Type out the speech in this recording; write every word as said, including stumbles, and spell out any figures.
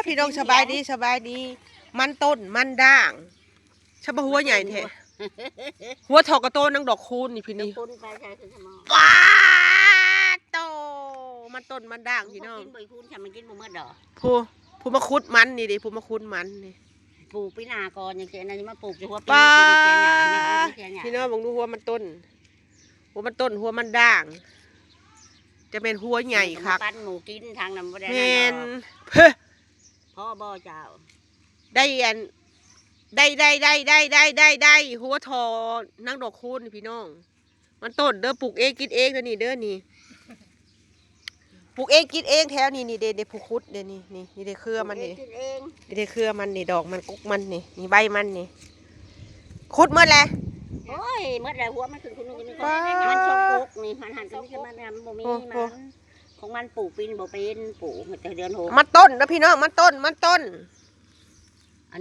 พี่น้องสบายดีสบายดี มันต้นมันด่าง ชะบะหัวใหญ่แท้ หัวเท่ากะโตนางดอกคูณนี่พี่นี่ คนไปใช้คือสมอง ป้าดโต มันต้นมันด่างพี่น้อง กินบ่อยคูณฉันมันกินบ่เมื่อดอก ผู้ผู้มาขุดมันนี่เด้ ผู้มาขุดมันนี่ ปลูกปีหน้าก่อนอย่างเช่นนั้นมาปลูกอยู่หัวปี ป้า ปีนี้เสียหน้า พี่น้องเบิ่งดูหัวมันต้น หัวมันต้นหัวมันด่าง จะเป็นหัวใหญ่คัก ปั้นหมูกินทางนั้นบ่ได้ แม่น นั่นดอก เพ้อ พ่อบ่เจ้า ได้อันได้ได้ได้ได้ได้ได้ได้หัวเท่านางดอกคูณนี่พี่น้อง มันต้นเด้อ ปลูกเองกินเองเด้อนี่เด้อนี่ ปลูกเองกินเองแถวนี่นี่เด้เด้ผู้ขุดเด้นี่นี่นี่เด้เครือมันนี่ ปลูกเองกินเอง นี่เด้เครือมันนี่ดอกมันกุกมันนี่นี่ใบมันนี่ ขุดหมดแล้ว โอ้ยหมดแล้วหัวมันขึ้นคุณนึงนี่ ป้า มันชงกุกนี่มันหันก็ไม่ใช่มันมันบ่มี โอ้โห มันของมันปลูกปีนบ่เป็นปลูกแต่เดือนหก มันต้นนะพี่น้อง มันต้น มันต้น